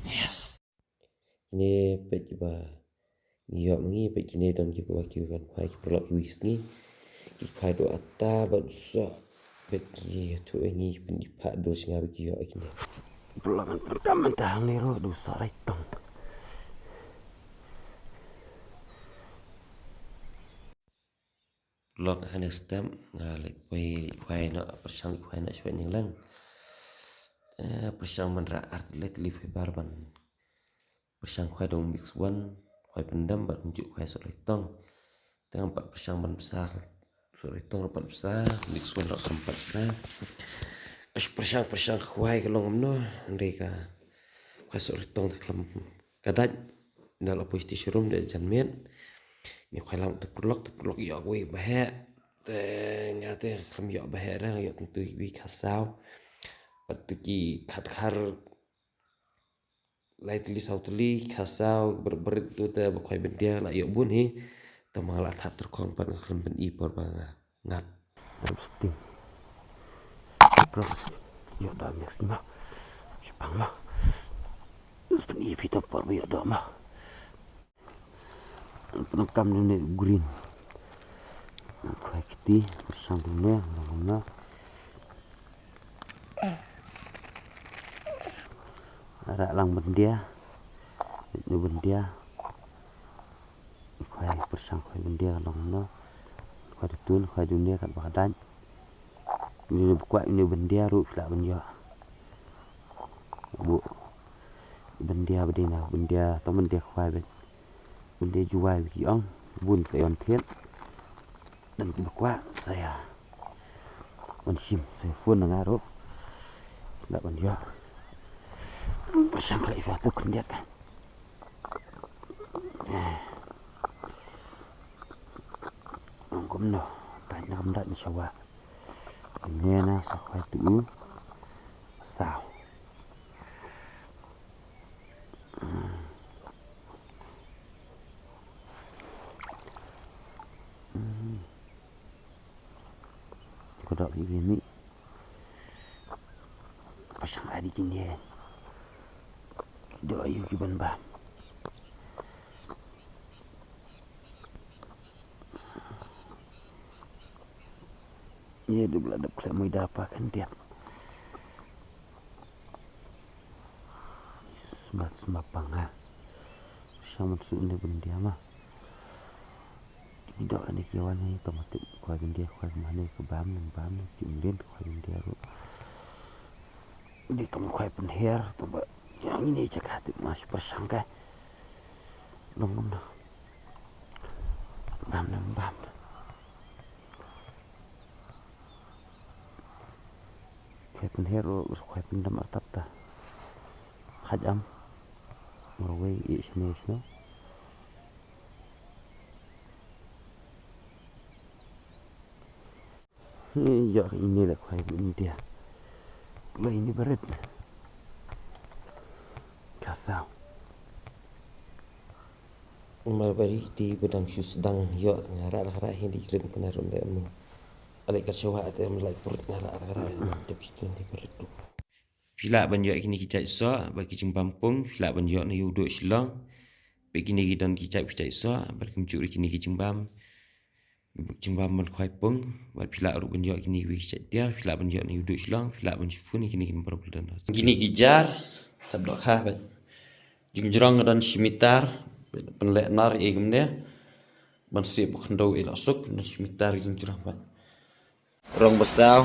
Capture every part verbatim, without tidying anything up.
Yes. Kine peit kiba ngi ïoh ma ngi, peit kine don kiba ki wan khwai ki paralok kiwi ki sngi. Ki khwai doh ata bad soh. Peit ki ïathuh ïa ngi, peit ki phah dur sha nga ba ki ïoh ïa kine. Paralok ngan pynkam mynta hangne ruh da u soh raitong. Lok ha next step, nga leit poi khwai noh, pyrshang khwai noh shwa nynglang. Eh, pyrshang ban rah ar tylli tylli fiber ban pyrshang khwai da u mix one, khwai pyndem bad kumjuh khwai soh raitong. Te ngam pat pyrshang ban bsa soh raitong, ruh pat bsa, mix one ruh kam pat bsa. Ash pyrshang pyrshang khwai ka long kumno, hynrei ka khwai soh raitong te khlem ka dait. Nda la poi sha rum da jan miet. Ngi khwai lang te paralok, te paralok ïoh kawei ba heh. Te nga te khlem ïoh ba heh re, nga ïoh tang tu kiwi khatsaw. Bad tu ki khatkhar lai tylli saw tylli, khatsaw, bret bret tu te ba khwai byndia la ïoh bun hi. Te ma nga la thad tyrkhong pat nga khlem pyni por ba nga ngat. Sting. Bro, ïoh da mix ma. Spang ma. Pyni phi tang por ba ïoh da ma. Pyndonkam dune green. Khwai kti, pyrshang dune, long kumno. Rah lang byndia. Dune byndia. Khwai pyrshang khwai byndia long kumno. Khwai dutun, khwai dune kat ba ka dait. Une ba kwah, une byndia ruh phi lah ban ïoh. Bu byndia ba dei na byndia, tang byndia khwai beit. Byndia juwai ba ki ong, bun ka ïon thied. Don kiba kwah, sa ïa wan shim, sa ïa phone na nga ruh. Lah ban ïoh. Pyrshang khlem ïa tu khyndiat kan. Eh. Ong kumno, tang na kam dait na shawa. Ine na sa khwai tu u. Saw. Ko dok ïa kine. Pyrshang ai ïa kine. Ki dok ïa ki ban bam. Ïa dep la dep khlem moida pa khyndiat. Smat smat pang ha. Sha man su ne byndia ma. Ki dok ne ki wan ne, tang ma tip khwai byndia, khwai ma ne ka bam ne, bam ne, ki um dien khwai byndia ruh. Dei tang khwai pynher, tang ba ïa ngi ne jaka tip ma shu pyrshang ka. Long kumno. Bam ne, bam ne. Khwai pynher ruh, khwai pyndem artat ta. Khaj am. Marwei i shne shne. Ïa ka ine la khwai byndia. La ine barit. Ka saw. Mar bari ti ba dang shu sdang ïoh tang rah rah rah hi di krim kena rum de mu. Alai ka shawa te am lai purut nga rah rah rah. Tip situ ni purut tu. Phi lah ban ïoh kine ki jait soh, ba ki jingbam pung, phi lah ban ïoh na ïa u duh Shillong. Ba kine ki don ki jait ki jait soh, ba kumjuh kine ki jingbam. Jingbam ban khwai pung, bad phi lah ruh ban ïoh kine ki jait tiar, phi lah ban ïoh na ïa u duh Shillong, phi lah ban shu phone kine ki number ba don. Kine ki jar, tab dok ha, bad. Jingjrong don shi mitar, pynleh nar e kumne. Ban sih ba khyndew e la suk, don shi mitar jingjrong bad. Rong ba saw,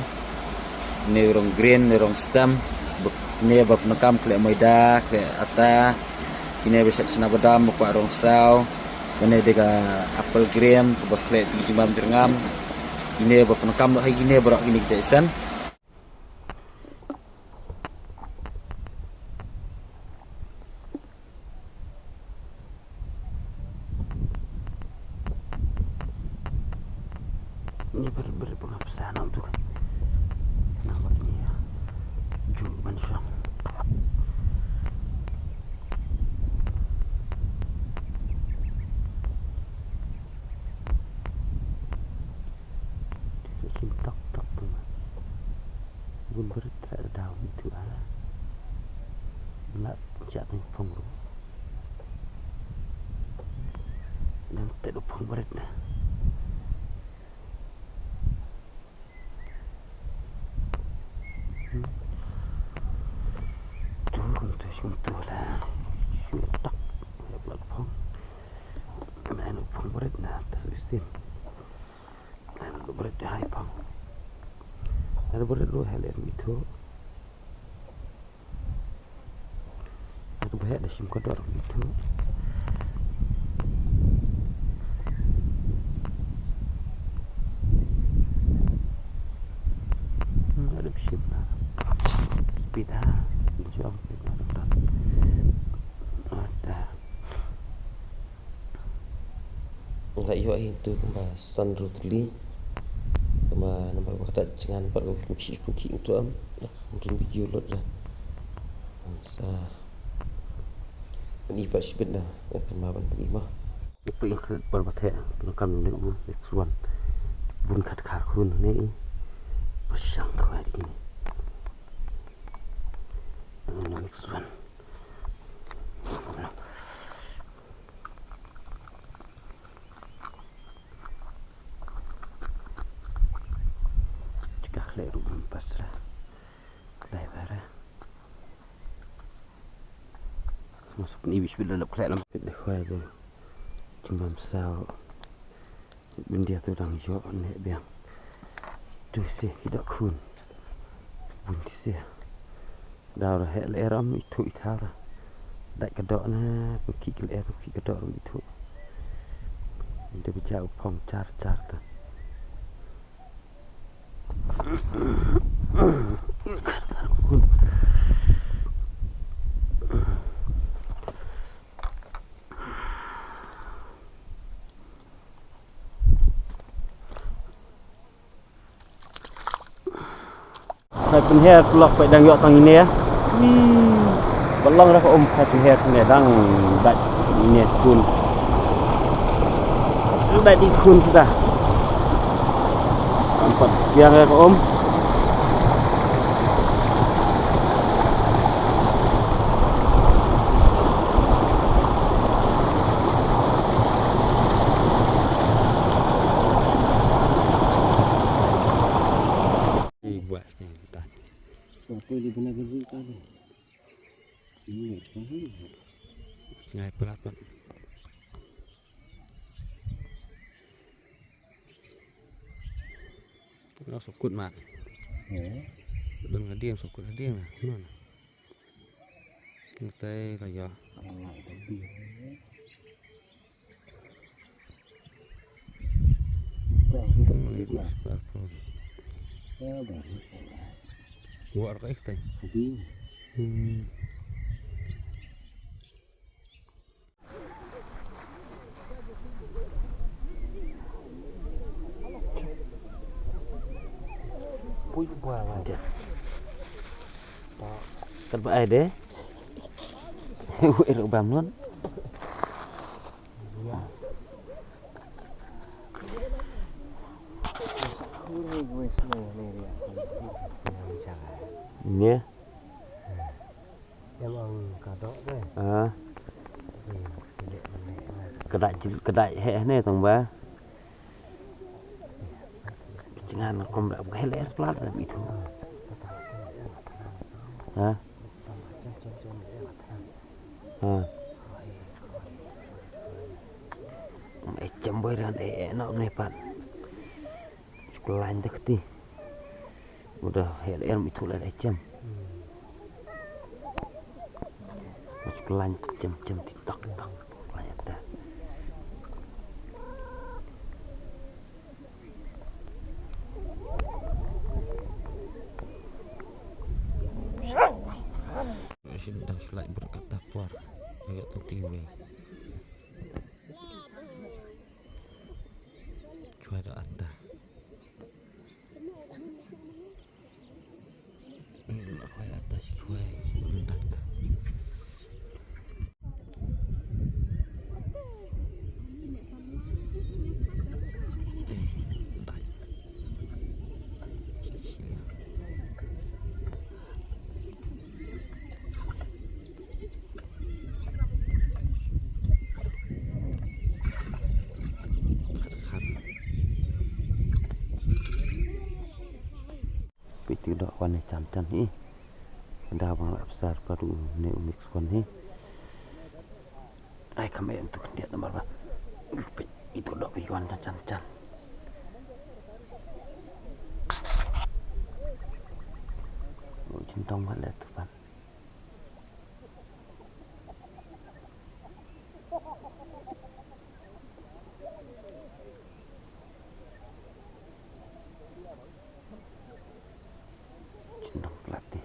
ne rong green, ne rong stem, ba, ne ba pyndonkam khleh maida, khleh ata, kine ba shet shna badam, ba kwah rong saw, ba ne de ka apple green, ba khleh jingbam jyrngam, kine ba pyndonkam lo hai kine ba rok kine ki jaisen. Ni ber ber pengap sana tu kan. Nampak ni ya. Ju mensyang. Sim tok tok tu. Bun ber tak daw itu ala. Jia tang phong ruh. Nang te du phong barit na. Hmm. Tu kum tu, kum tu la. Shu tak. Ya plat phong. Nang phong barit na, tas isin. Nang barit hai phong. Nang barit ruh hal er mi tu. Atu bahek da shim ka dor itu. Hmm, ada shim na. Speed ha. Jom kita dor. Ada. Nga ïoh hi tu kumba san ruh tylli. Kumba namar ba kata jngan pat ka kum shi phew ki tu am. Kum tu video lut dah. Sa ni pat shibit dah. Kumba ban ni mah. Ipa ikhlad bar ba the. Pun kam ni u next one. Bun khat khar khun ni. Pasang khwa di ni. Next one. Ka khleh ruh mynta sra. Khleh bara. Masa pun ibis bila lap khleh lam. Pit de khwai de. Jingbam saw. Byndia tu dang ïoh ne biang. Tu si ki doh khun. Bun ti si. Daw ra heh lyer ram ithuh ithaw ra. Dait ka doh na, ki ki lyer ki ka doh ram ithuh. Ynda ba jaw phong char char ta. Phai pynher, pynlok, phai dang ïoh tang ine. Ui. Ba long ra ka um, phai pynher ne dang dait ine khun. Dait di khun sida. Am pat biang ra ka um. Ih, buat sini, entah. Apa dia benar-benar kali? Ini, apa ni? Sniper apa? Ora sukut mat. Ya. Don ngading sukut ngading. Mana? Ngetai kaya. Gua arka ikhtai. Hmm. Pui bwa wa. Kat ba ai de. Wi ru bam nun. Nia. Em ang ka doh de. Ah. Ka dait jil-, ka dait heh ne tang ba. Jngan kum da heh lyer plat da bitu. Ha? Ha. Em jam boi ran e e no ne pat. Shu kyllain da kti. Udah heh lyer mi thu lyer e jem. Shu kyllain jem jem ti tok tok. Kyllain ata. Shu dang shu lait byrkat ta por. Agak tu ti wei. Chwa da ata. Doh wan ne chan chan hi. Ka daw ba nga la psar pat u ne u mix wan hi. Ai kam em tu khyndiat namar ba. Peit itu doh peit wan chan chan. U jin tong ba le tu pat. Jin tong plat ti.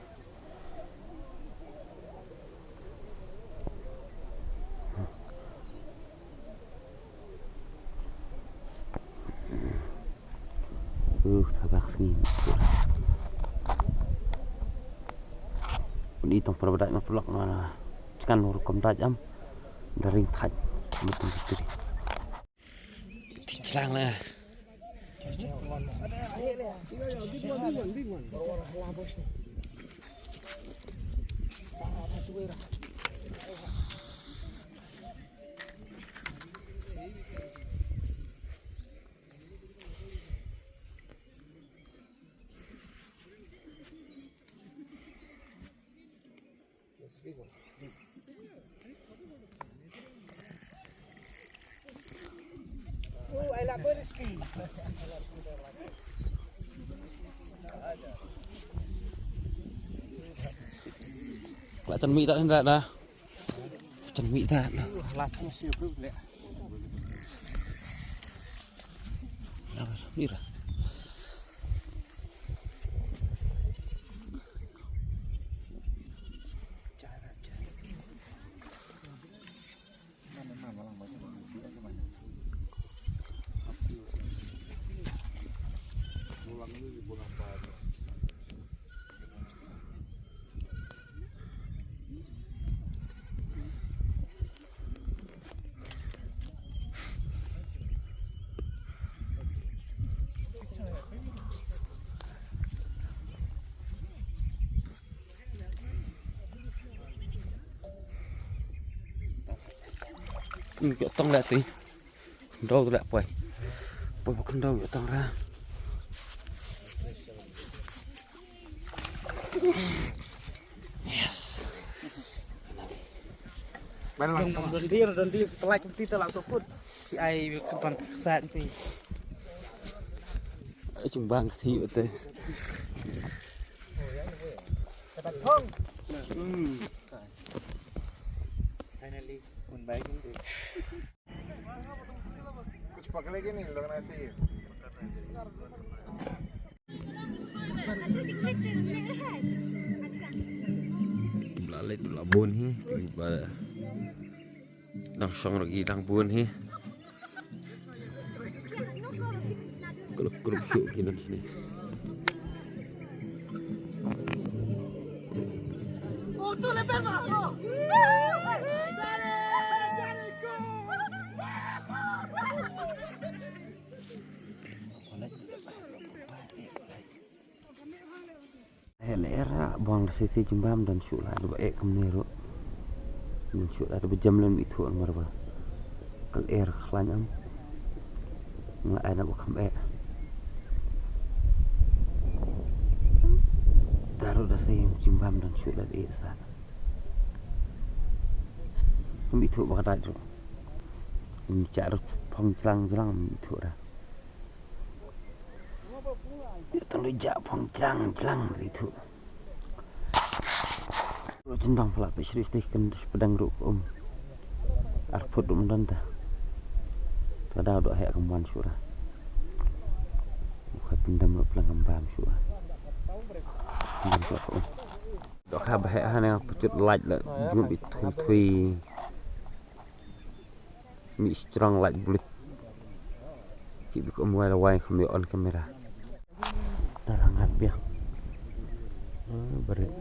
Uh, tabak sngi. Ni tong para badai na pulak na chkan rukom dai am. Daring thaj. Betul betul. Ti chlang la. Lah chan mi ta da da. Chan mi ta. Lah chan si bru le. Lah mira. Ïoh tong la ti. Khyndew la poi. Poi ba khyndew ïoh tong ra. Yes. Ban lang. Don dia, don dia, pelak kita lah sukut. Si ai kepan kesan ti. Chung bang ti ute. Ketan thong. Hmm. Finally, pun baik ni. कुछ पकड़ेगी नहीं, लगना चाहिए। Ba la leit ba la bun hi, ba dang shong ruh ki dang bun hi. Khlem khlem shuh ki nang shane. Heh, lyer ah, bang da shisha jingbam don shuh lad ba eh kumne ruh. Don shuh lad ba jam lem ithuh namar ba ka lyer khlaiñ am. Nga ai na ba kham eh. Te ruh da shisha jingbam don shuh lad eh sa. Ym ithuh ba ka dait ruh. Ym jah ruh phong jlang jlang ym ithuh ruh. Ïa tang da jah phong jlang jlang ri thu. Ruh jin dang pla peit shuh shuh kan pdeng ruh um. Ar phut ruh ym don ta. Ka daw doh heh kam wan shuh ra. Khoi pyndem ruh pla kam bam shuh ra. Pyndem shuh um. Doh ka ba heh ha ne nga pynjut light la jngup i thui thui. Mih strong light bullet. Ki bik um wai la wai kham ïoh on camera. Tara ngat biang. Ah, barit.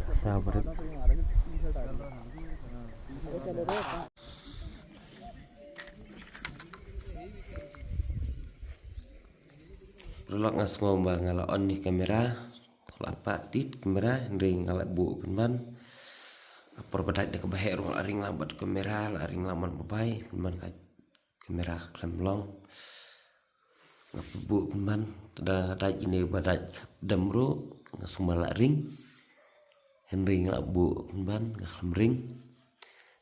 Kasa barit. Rulok nga sngew ba nga la on ni camera. La pat tit kamera, hynrei nga la buh pynban. Ka por ba dait da kaba heh ruh la ring lang bad kamera, la ring lang ban babai pynban ka kamera khlem long. Nga buh pynban, te da dait kine ba dait khatdem ruh nga sngewbha lah ring. Hynrei nga lah buh pynban, nga khlem ring.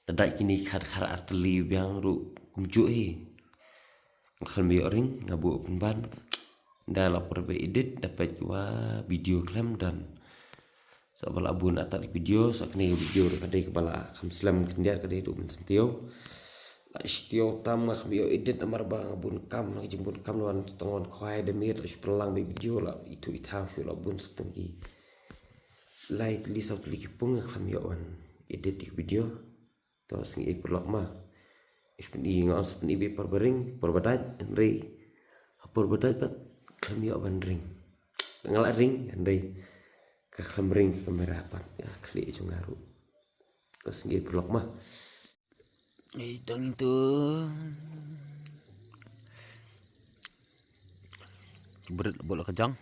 Da dait kine khat khat ar tylli biang ruh kumjuh hi. Nga khlem ïoh ring, nga buh pynban. Da lah por ba edit, da peit wa video khlem don. Sa ba lah bun atat video, sa kane video ruh ka dei kaba lah kham slem khyndiat, ka dei ruh ban syntiew. Lah syntiew tam, nga kham ïoh edit namar ba nga bun kam, nga jingbun kam lawan tngon khwai da miet, lah shu pynlang ba video, lah ithuh ithaw shu lah bun, sa tang ki lai tylli saw tylli ki pung nga khlem ïoh ban edit ïa ki video. To sngi ei paralok ma. Ish pyn-i nga, os pyn-i ba por ba ring, por ba dait, hynrei ha por ba dait pat khlem ïoh ban ring. Nga lah ring, hynrei ka khlem ring ka kamera pat, ka khlieh jong nga ruh. To sngi ei paralok ma. Ei, dang tu. Bret bol ka jang.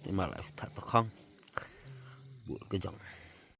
Te ma lah shu thak terkhang. Bol ka jang.